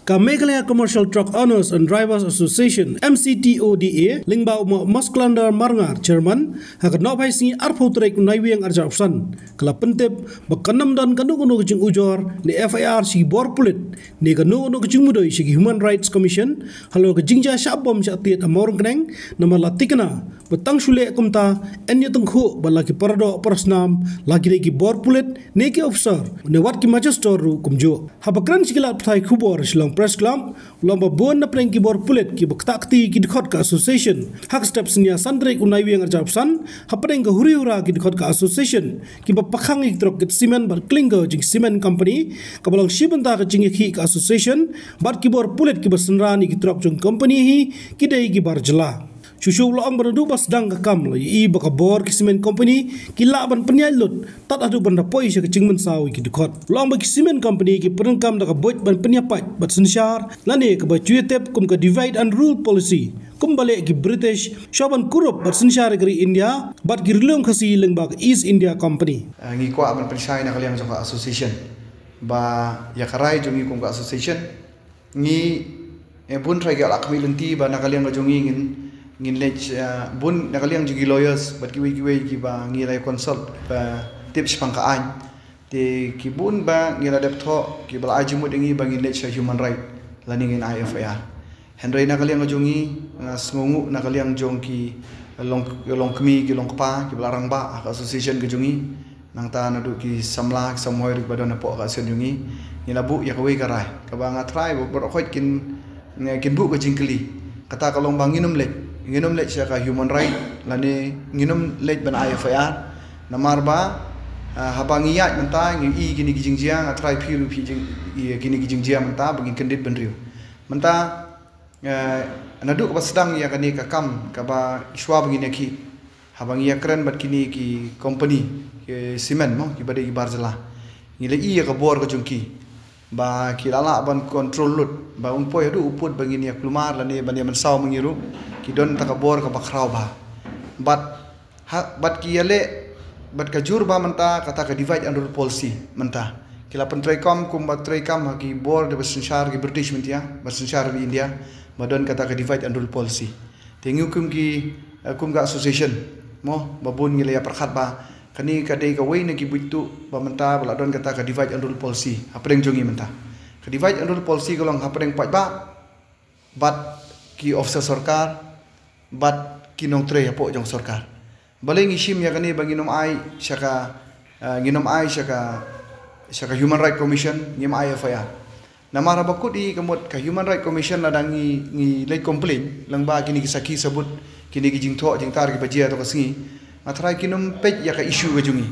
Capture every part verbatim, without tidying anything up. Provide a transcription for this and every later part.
Ka Meghalaya Commercial Truck Owners and Drivers Association, M C T O D A, lyngba u Mosklander Marngar, Chairman, ha ka nohphai sngi arphew tarik u Naiwieng arhajar arphew san, ka la pyntip ba kan ym don kano kano ka jingujor ne F I R sha ki bor pulit ne kano kano ka jingmudui sha ki Human Rights Commission halor ka jingjia shah bom shah tied ha Mawryngkneng, namar la tikna ba tang shu leh kumta yn ïatyngkhuh bad la ki paradoh parasnam, la ki dei ki bor pulit ne ki officer ne wat ki magistrate ruh kumjuh. Haba kren sha ki lad pathai khubor ha Shillong Press Club, u la ong ba bun na pdeng ki bor pulit kiba ktah kti ki dkhot ka association ha ka step synñia, san tarik u Naiwieng arhajar arphew san, hapdeng ka huri hura ki dkhot ka association kiba pakhang ïa ki trok kit cement bad clinker jong ki cement company, kaba long shi bynta ka jingïakhih ka association bad ki bor pulit kiba synran ïa ki trok jong company hi, ki dei ki bar jylla. Shuh shuh u la ong ba naduh ba sdang ka kam la ïohi ba ka bor ki cement company ki lah ban pynïaid lut tad haduh ban da poi sha ka jingmynsaw ïa ki dkhot. U la ong ba ki cement company ki pyndonkam da ka buit ban pynïapait bad synshar lane kaba ju ïatip kum ka divide and rule policy, kumba leh ki British shwa ban kurup bad synshar ïa ka ri India bad ki ri lum Khasi lyngba ka East India Company. Ah, ngi kwah ban pynshai na ka liang jong ka association ba ïa ka rai jong ngi kum ka association, ngi, eh, bun trai ki la khmih lynti ba na ka liang ka jong ngi ngin, ngin leit, eh, bun na ka liang jong ki lawyers bad kiwei kiwei kiba ngi la consult ba tip shaphang ka aiñ. Te ki bun ba ngi la dep thoh kiba la ai jingmut ïa ngi ba ngin leit sha human right lane ngin ai F I R. Hynrei na ka liang ka jong ngi, nga sngewnguh na ka liang jong ki long, long kmie ki long kpa kiba la rangbah ha ka association ka jong ngi. Nangta naduh ki samla ki samhoi ruh ba don hapoh ka association jong ngi, ngi la buh ïa kawei ka rai kaba nga trai ba baroh khoit kin, kin buh ka jingkylli. Kata ka long ba ngin ym leit, ngin ym leit sha ka human right lane ngin ym leit ban ai F I R. Namar ba, ah, haba ngi ïaid mynta ngi i kine ki jingjia, nga trai phi ruh phi jing, i kine ki jingjia mynta ba ngin kyndit bynriew. Mynta, eh, naduh kaba sdang ïa kane ka kam kaba shwa ba ngin ïakhih, haba ngi ïakren bad kine ki company ki cement mo, kiba dei ki bar jylla, ngi la i ïa ka bor ka jong ki ba ki la lah ban control lut ba un poi haduh u pud ba ngin ïa kulmar lane ban ïa mynsaw ma ngi ruh, ki don ta ka bor kaba khraw bha. Bad ha, bad ki ïaleh, bad ka jur ba mynta kata ka divide and rule policy mynta. Ki la pyntreikam kumba treikam ha ki bor da ba synshar ki British mynta, ba synshar ri India, ba don kata ka divide and rule policy. Te ngi kum ki, eh, kum ka association mo, ba bun ngi la ïa pyrkhat ba kane ka dei kawei na ki buit tuh ba mynta ba la don kata ka divide and rule policy hapdeng jong ngi mynta. Ka divide and rule policy ka long hapdeng paidbah bad ki officer sorkar bad ki nongtrei hapoh jong sorkar. Balei ngi shim ïa kane ba ngin ym ai sha ka, eh, ngin ym ai sha ka, sha ka Human Rights Commission, ngim ai F I R. Namar haba kut ïa ka mut ka Human Rights Commission lada ngi, ngi leit complain lyngba kine ki sakhi sabut, kine ki jingthoh jingtar kiba jia ha ka sngi, nga trai kin ym peit ïa ka issue ka jong ngi,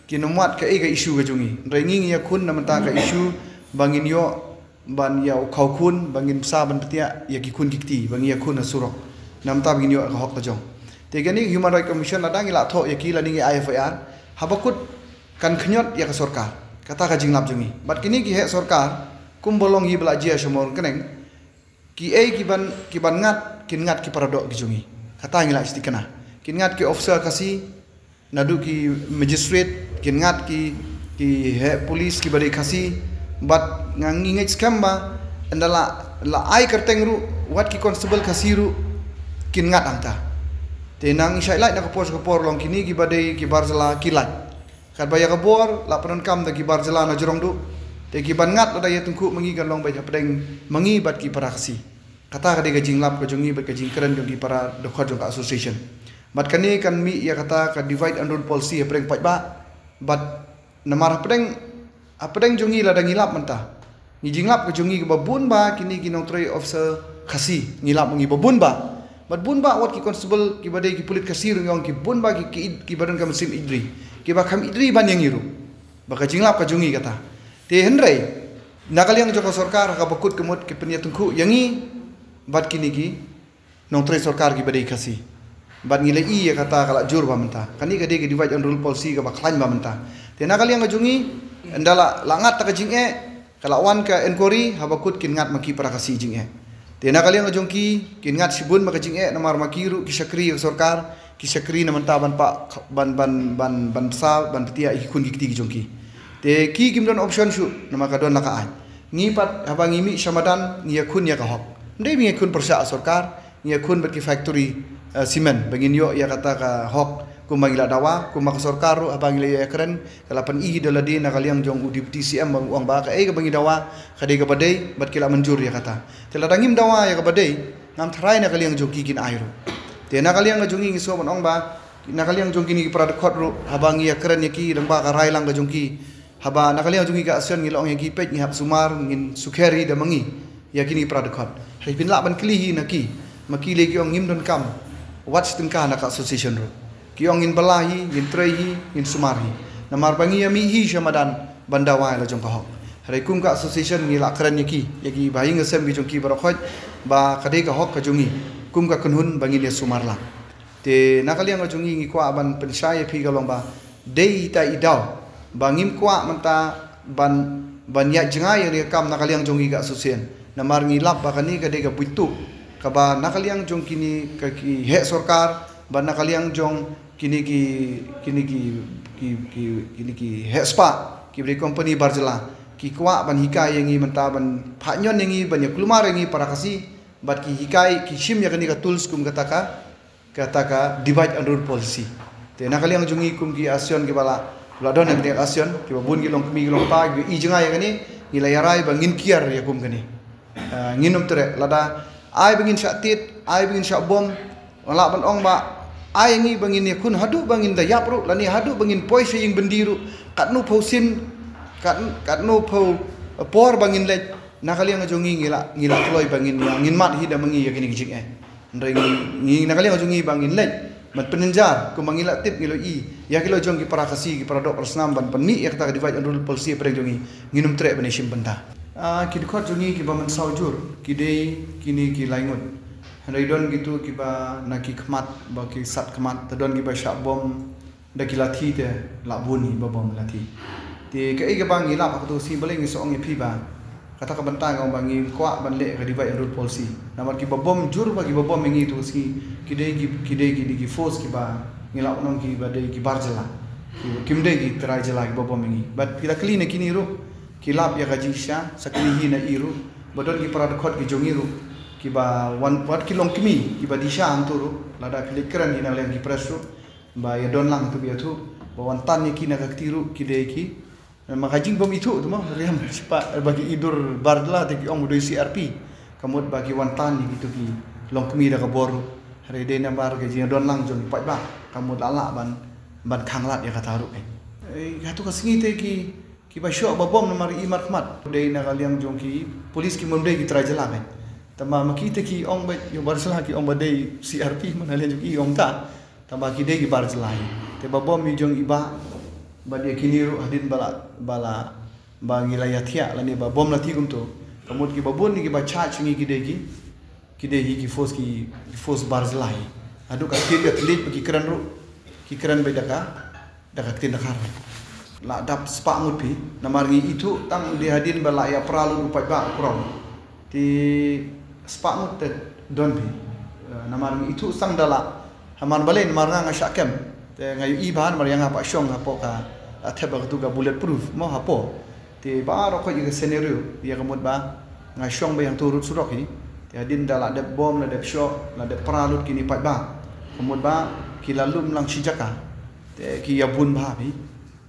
kin ym wad kaei ka issue ka jong ngi. Hynrei ngi ngi ïakhun na mynta ka issue ba ngin ïoh ban ïa u khaw khun, ba ngin bsa ban pyntiah ïa ki khun ki kti ba ngi ïakhun ha surok, na mynta ba ngin ïoh ka hok ka jong. Te kane Human Rights Commission lada ngi la thoh ïa ki lane ngi ai F I R, haba kut kan khñiot ïa ka sorkar. Kata ka jinglap jong ngi. Bad kine ki heh sorkar kumba long hi ba la jia sha Mawryngkneng, kiei kiban, kiban ngat, kin ngat ki paradoh ki jong ngi. Kata ngi la sdang kane. Kin ngat ki officer Khasi, naduh ki magistrate, kin ngat ki, ki heh police kiba dei Khasi, bad nga ngi ngeit skhem ba ynda la, la ai kyrteng ruh wat ki constable Khasi ruh kin ngat hangta. Te nang shait lait na ka por sha ka por long kine kiba dei ki bar jylla ki lait. Katba ïa ka bor la pyndonkam da ki bar jylla na jrong duh. Te kiban ngat lada ïa tyngkhuh ma ngi kan long beit hapdeng ma ngi bad ki para Khasi. Kata ka dei ka jinglap ka jong ngi bad ka jingkren jong ki para dkhot jong ka association. Bad kane kan mih ïa kata ka divide and rule policy hapdeng paidbah. Bad namar hapdeng, hapdeng jong ngi lada ngi lap mynta, ngi jinglap ka jong ngi kaba bun ba kine ki nongtrei officer Khasi ngi lap ma ngi ba bun ba. Bad bun ba wat ki constable kiba dei ki pulit Khasi ruh ngi ong ki bun ba ki, ki, kiba donkam shim ïeit ri, kiba kham ïeit ri ban ïa ngi ruh. Ba ka jinglap ka jong ngi kata. Te hynrei na ka liang jong ka sorkar ha kaba kut ka mut ki pynïatyngkhuh ïa ngi bad kine ki nongtrei sorkar kiba dei Khasi. Bad ngi la i ïa kata ka la jur ba mynta. Kane ka dei ka divide and rule policy kaba khlaiñ ba mynta. Te na ka liang ka jong ngi, ynda la, la ngat ta ka jingeh, ka la wan ka inquiry, haba kut kin ngat ma ki para Khasi jingeh. Te na ka liang ka jong ki, kin ngat shibun ma ka jingeh, namar ma ki ruh ki shakri ka sorkar, ki shakri na mynta ban pah, ban, ban, ban, ban bsa, ban pyntiah ïa ki khun ki kti ki jong ki. Te ki kim don option shuh, namar ka don la ka aiñ. Ngi pat haba ngi mih sha madan ngi ïakhun ïa ka hok. Ym dei ba ngi ïakhun pyrshah sorkar, ngi ïakhun bad ki factory, eh, cement ba ngin ïoh ïa kata ka hok kumba ngi la dawa, kumba ka sorkar ruh haba ngi la ïakren ka la pyni da lade na ka liang jong u Deputy C M ba u ong ba kaei kaba ngi dawa ka dei kaba dei bad ki la mynjur ïa kata. Te lada ngim dawa ïa kaba dei, ngam tharai na ka liang jong ki kin ai ruh. Te na ka liang ka jong ngi ngi sngewbha ban ong ba na ka liang jong kine ki para dkhot ruh haba ngi ïakren ïa ki, dang ba ka rai lang ka jong ki, haba na ka liang jong ngi ka Axion ngi la ong ïa ki, peit, ngi hap sumar, ngin sukher hi da ma ngi ïa kine ki para dkhot. Hynrei phin lah ban kylli hi na ki, ma ki lei ki ong ngim donkam wat shi tyngka na ka association ruh. Ki ong ngin bylla hi, ngin trei hi, ngin sumar hi. Namar ba ngi ïa mih hi sha madan ban dawa ïa la jong ka hok. Hynrei kum ka association ngi la kren ïa ki, ïa ki ba ïing sem ki jong ki baroh khoit ba ka dei ka hok ka jong ngi kum ka kynhun ba ngin ïa sumar lang. Te na ka liang ka jong ngi ngi kwah ban pynshai ïa phi ka long ba dei ita i daw ba ngim kwah mynta ban, ban ïaid jngai ïa ka kam na ka liang jong ngi ka association. Namar ngi lap ba kane ka dei ka buit tuh kaba na ka liang jong kine ka ki heh sorkar, ba na ka liang jong kine ki, kine ki, ki, ki, kine ki heh spah, ki briew company bar jylla, ki kwah ban hikai ïa ngi mynta, ban phah ñion ïa ngi, ban ïa kulmar ïa ngi para Khasi, bad ki hikai, ki shim ïa kane ka tools kum kata ka, kata ka divide and rule policy. Te na ka liang jong ngi kum ki Axion kiba la, la don ïa kane ka Axion, kiba bun ki longkmie ki longpa, ki i jngai ïa kane, ngi la ïa rai ba ngin kiar ïa kum kane. Ah, ngin ym treh, lada ai ba ngin shah tied, ai ba ngin shah bom, lah ban ong ba ai ngi ba ngin ïakhun haduh ba ngin da ïap ruh, lane haduh ba ngin poi sha ïing byndi ruh, katno phew sien, kat, katno phew por ba ngin leit, na ka liang jong ngi ngi la, ngi la kloi ba ngin ïa, ngin mad hi da ma ngi ïa kine ki jingeh. Hynrei ngi, ngi na ka liang jong ngi ba ngin leit ban pynjynjar, kumba ngi la tip, ngi la i ïa ki la jong ki para Khasi, ki para doh para snam ban pynmih ïa kata ka divide and rule policy hapdeng jong ngi, ngin ym treh ban ïa shim bynta. Ah, ki dkhot jong ngi kiba mynsaw jur ki dei kine ki lai ngut. Hynrei don kito kiba na ki khmat ba ki sat khmat, te don kiba shah bom da ki lathi te la bun hi ba bom lathi. Te kaei kaba ngi lap ha kato ka sngi, balei ngi sa ong ïa phi ba kata ka bynta nga ong ba ngi kwah ban leh ka divide and rule policy. Namar kiba bom jur ba kiba bom ïa ngi kato ka sngi ki dei ki, ki dei ki, dei ki force kiba ngi lap ban ong kiba dei ki bar jylla. Ki, kim dei ki trai jylla kiba bom ïa ngi. Bad phi la kylli na kine ruh ki lap ïa ka jingshisha, sa kylli hi na i ruh. Ba don ki para dkhot ki jong ngi ruh kiba wan, wat ki longkmie kiba di sha hangto ruh, lada phi leit kren hi na liang ki press ruh, ba ïa don lang tu ba ïathuh ba wan tan ïa ki na ka kti ruh ki dei ki, ma ka jingbym ithuh tu mo, riam shipa ba ki i dur bar jylla te ki ong ba dei C R P. Ka mut ba ki wan tan ïa kito ki longkmie da ka bor ruh. Hynrei dei namar ka jingdon lang jong ki paidbah ka mut la lah ban, ban khanglad ïa kata ruh. Eh, hato ka sngi te ki kiba shoh ba bom namar i markhmat. Dei na ka liang jong ki police, kim dei ki trai jylla beit. Tangba ma kita ki ong beit, ïa bar jylla ki ong ba dei C R P, ma na liang jong i ong ta. Tangba ki dei ki bar jylla hi. Te ba bom i jong i ba, ba dei kine ruh hadien ba la, ba la, ba ngi la ïathiah lane ba bom la thiah kumto. Ka mut kiba bun kiba charge ngi ki dei ki, ki dei hi ki force, ki, ki force bar jylla hi. Haduh ka ktien ka thylliej ba ki kren ruh, ki kren beit da ka da ka ktien da ka khar. La dap spah ngut phi, namar ngi ithuh tang dei hadien ba la ïa pra lut u paidbah u krom. Te spah ngut te don phi. Eh, namar ngi ithuh tang da la. Namar balei, namar nga nga shah kem. Te nga ïohi ba namar ïa nga pat shong hapoh ka, la thep ba katu ka bullet proof mo hapoh. Te baroh khoit ïa ka scenario ïa ka mut ba nga shong ba ïa hangto rud surok hi. Te hadien da la dep bom, la dep shoh, la dep pra lut kine paidbah. Ka mut ba ki la lum lang shi jaka. Te ki ïa bun bha phi.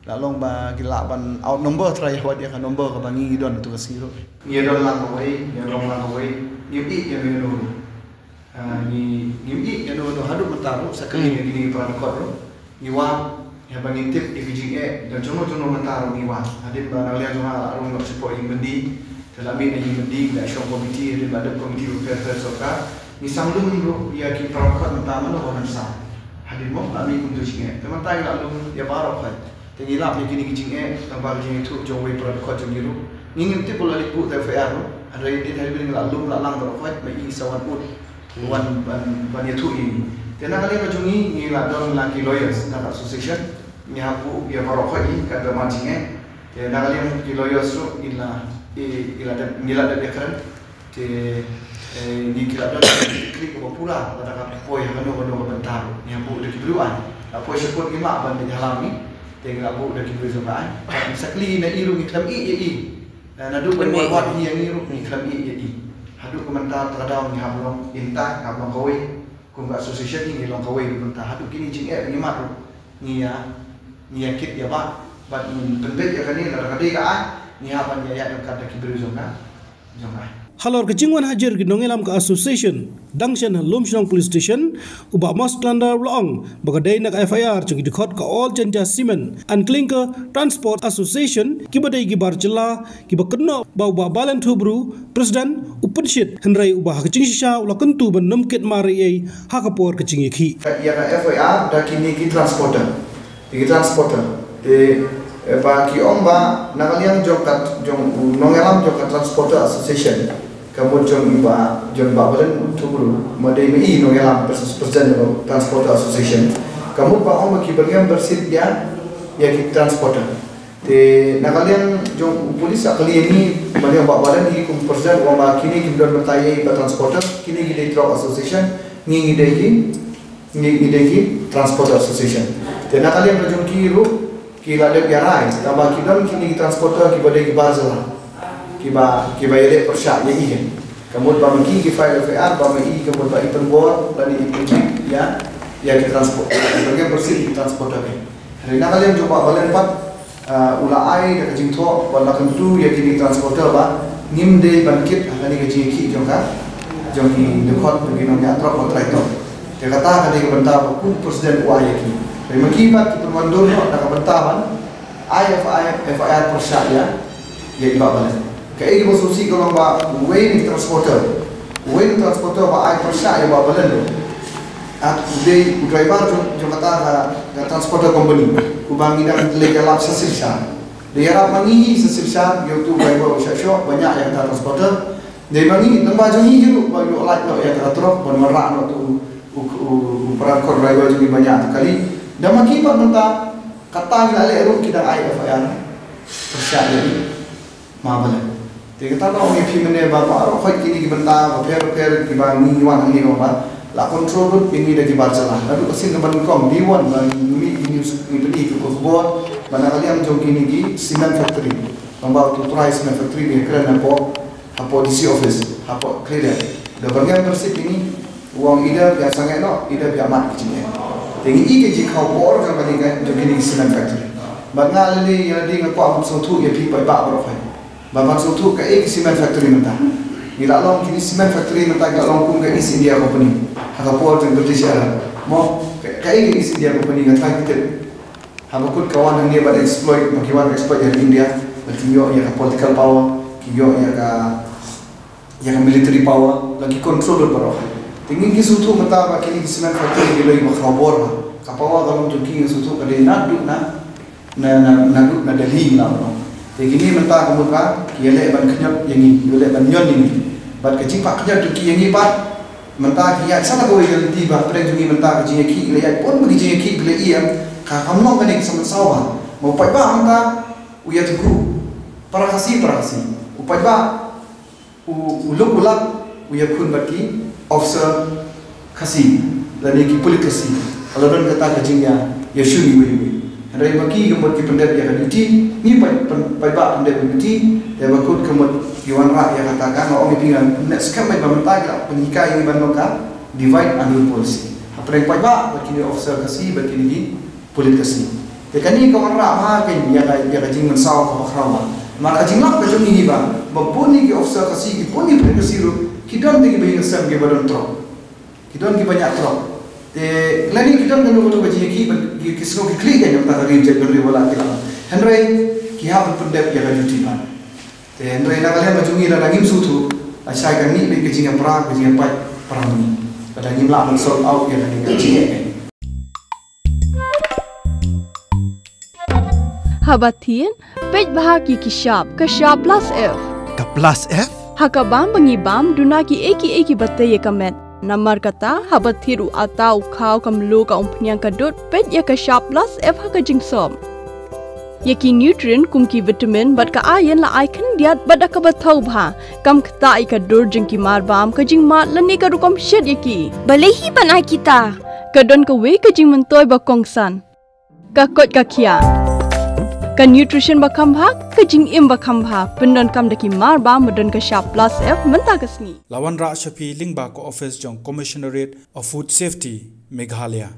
La long ba ki lah ban outnumber trai wat ïa ka number kaba ngi don tu ka sngi ruh. Ngi ïa don lang kawei, ngi ïa don lang kawei, ngi ïa ïa menu. Ah, ngi, ngi ïa ïa no no haduh mynta ruh, sa kali ngi ngi para dkhot ruh. Ngi wan, ïa ba ngin tip ïa ka jingeh, da jong no jong no mynta ruh ngi wan. Hadien ba na liang jong nga la rung nok sipok ïing byndi, te la mih na ïing byndi, la shong komiti, hadien ba dep komiti ruh pher pher sorkar. Ngi sang lum ruh ïa ki para dkhot mynta mano ba ngan sa. Hadien mo la mih kum tu jingeh. Te mynta ngi la lum ïa baroh khoit. Te ngi lap ïa kine ki jingeh, tang ba ka jingïathuh jong wei para dkhot jong ngi ruh. Ngi ngim tip ba la leit buh da F I R ruh. Hynrei dei hadien ngi la lum la lang baroh khoit, ma i sa wan ut. Wan ban, ban ïathuh ïa ngi. Te na ka liang ka jong ngi, ngi la don la ki lawyers na ka association. Ngi hap buh ïa baroh khoit ïa ka demand jingeh. Te na ka liang ki lawyers ruh, ngi la, i, i la dep, ngi la dep ïakren. Te, eh, ngi ki la don ki klik ba pura, lada ka poi ha kano kano ka bynta ruh. Ngi hap buh da ki briew aiñ. La poi sha court ngim lah ban leit halor ngi. Te ngi la buh da ki briew jong ka aiñ. Ngi sa kylli na i ruh ngi khlem ïeh ïa i. Naduh ban wan wat hi ïa ngi ruh ngi khlem ïeit ïa i. Haduh ka mynta ta ka daw ngi hap long im tai, hap long kawei. Kum ka association hi ngi long kawei ruh mynta. Haduh kine jingeh ngi mat ruh ngi ïa, ngi ïa kit ïa ba. Bad ngi pynbeit ïa kane lada ka dei ka ai ngi hap ban ïa ïa dang kat da ki briew jong ka. Jong ai. Halor ka jingwan hajar ki nongïalam ka association dang shen ha Lumshnong Police Station, u Bah Mosklandar u la ong ba ka dei na ka F I R jong ki dkhot ka All Jaiñtia Cement and Clinker Transport Association kiba dei ki bar jylla kiba kynnoh ba u Bah Balen Thubru, President, u pynshit, hynrei u Bah ha ka jingshisha u la kyntu ban nym kit mar ei ei ha ka por ka jingïakhih. Ïa ka F I R da kine ki transporter. Ïa ki transporter. Te, eh, ba ki ong ba na ka liang jong ka, jong u nongïalam jong ka Transporter Association. Ka mut jong i Bah, jong Bah Balen Thubru, ma dei ma i nongïalam pres-, president jong Transporter Association. Ka mut ba ong ba ki byrngem byrsit ïa, ïa ki transporter. Te na ka liang jong u police a kylli ïa ngi, ma liang Bah Balen hi kum president, u ong ba kine kim don bynta ïa i ba transporter, kine ki dei truck association, ngi ngi dei ki, ngi ngi dei ki transporter association. Te na ka liang ka jong ki ruh ki la dep ïa rai, tangba ki don kine ki transporter kiba dei ki bar jylla. Kiba, kiba ïaleh pyrshah ïa i. Ka mut ba ma ki ki file F I R, ba ma i ka mut ba i pynbor, lane i pynbit ïa, ïa ki transport. Byrngem byrsit ki transporter ki. Hynrei na ka liang jong Bah Balen pat, ah, u la ai da ka jingthoh, ba la kyntu ïa kine ki transporter ba ngim dei ban kit ha kane ka jingïakhih jong ka, jong ki dkhot jong ki nongïalam truck ba trai truck. Te kata ka dei ka bynta ba u president u ai ïa ki. Hynrei ma ki pat ki pynwandur noh da ka bynta ban ai F I R, F I R pyrshah ïa, ïa i Bah Balen. Kaei kaba sngewsih ka long ba uwei na ki transporter, uwei na ki transporter ba ai pyrshah ïa Bah Balen. At u dei u driver jong, jong kata ka, ka transporter company, uba ngi dang leit ïalap sa Silchar. Da ïarap ma ngi hi sa Silchar ïa utu u driver u shah shoh ba ñiah ïa kata ka transporter. Dei ma ngi, nang ba jong ngi hi ruh ba ïoh lait noh ïa kata ka truck ban wanrah noh tu u, u, u, u para khot driver jong ngi ba ñiah tu kali. Da ma ki pat mynta kata ngi la leh ruh ki dang ai F I R pyrshah ïa i Bah Balen. Te kata ba ong ïa phi mynne ba baroh khoit kine ki bynta bapher bapher kiba ngi wan hangne ba la control lut ïa ngi da ki bar jylla. Naduh ka sien kaba nyngkong day one ba ngi mih ngi news ngi pyni ki khubor ba na ka liang jong kine ki cement factory. Ba utu u trai cement factory ngi kren hapoh, hapoh D C office, hapoh Khliehriat. Da byrngem byrsit ïa ngi, u ong ida phi ïa sangeh noh, ida phi ïa mad ki jingeh. Te ngi i ka jingkhaw bor jong kane ka, jong kine ki cement factory. Bad nga lei lei ïa lade nga kwah ban sngewthuh ïa phi paidbah baroh khoit. Ba ban sngewthuh kaei ka cement factory mynta. Ngi la long kine cement factory mynta ngi la long kum ka East India Company ha ka por jong British era. Mo, ka, kaei ka East India Company, nga tharai phi tip. Haba kut ka wan hangne ban exploit, ba ki wan exploit ïa ka India, ba ki ïoh ïa ka political power, ki ïoh ïa ka, ïa ka military power, la ki control lut baroh. Te ngi ngi sngewthuh mynta ba kine ki cement factory ki long kiba khaw bor ba ka power ka long jong ki, ngi sngewthuh ka dei naduh na, na, na, naduh na Delhi ngi la ong. Te kine mynta ka mut ba ki ïaleh ban khñiot ïa ngi, ïaleh ban ñion ïa ngi. Bad ka jingpah khñiot jong ki ïa ngi pat, mynta ki ïaid sa na kawei ka lynti ba pdeng jong ngi mynta ka jingïakhih la ïaid bun ba ki jingïakhih ki la ïeng, ka kam long kane ka sa mynsaw ba ma u paidbah mynta u ïathuh para Khasi para Khasi, u paidbah u, u luk u lak u ïakhun bad ki officer Khasi lane ki pulit Khasi. Ka la don kata ka jingïa, ïa shun iwei iwei. Hynrei ma ki ka mut ki pyndep ïa ka duty, ngi paid, paid, paidbah pyndep ïa ka duty, te ba kut ka mut ki wanrah ïa kata ka, nga ong ïa phi, nga ngeit skhem ba mynta ki la pynhikai ïa ngi ban long ka divide and rule policy. Hapdeng paidbah bad kine officer Khasi bad kine ki pulit Khasi. Te kane ka wanrah bha kein ïa ka, ïa ka jingmynsaw kaba khraw bha. Namar ka jinglap ka jong ngi hi ba, ba bun ki officer Khasi, ki bun ki pulit Khasi ruh ki don te kiba ïeng sem kiba don truck. Ki don kiba ñiah truck. Te lane ki don kano kano ka jingïakhih ba ki, ki sngew ki khlieh kein na ka bynta ka ri jaitbynriew ba la ki la. Hynrei ki hap ban pyndep ïa ka duty bha. Te hynrei na ka liang ka jong ngi lada ngim sngewthuh, lashai kan mih beit ka jingïapra, ka jingïapait para ma ngi. Lada ngim lah ban sort out ïa kane ka jingeh kein. Haba thied, peit bha ki ki shap, ka shap plus F. Ka plus F? Ha ka bam ba ngi bam, duna kiei kiei kiba tei ïa ka met. Namar kata, haba thied u atta, u khaw, ka mluh, ka umphniang, ka dud, peit ïa ka shap plus F ha ka jingsop. Ïa ki nutrient kum ki vitamin bad ka iron la ai khyndiat bad da kaba thaw bha. Kam ktah ïa ka dur jong ki marbam, ka jingmad lane ka rukom shet ïa ki. Balei hi ban ai kita? Ka don kawei ka jingmyntoi ba kongsan. Ka koit ka khiah. Ka nutrition ba kham bha, ka jingim ba kham bha, pyndonkam da ki mar ba, ba don ka shap plus F mynta ka sngi. La wanrah sha phi lyngba ka office jong Commissionerate of Food Safety, Meghalaya.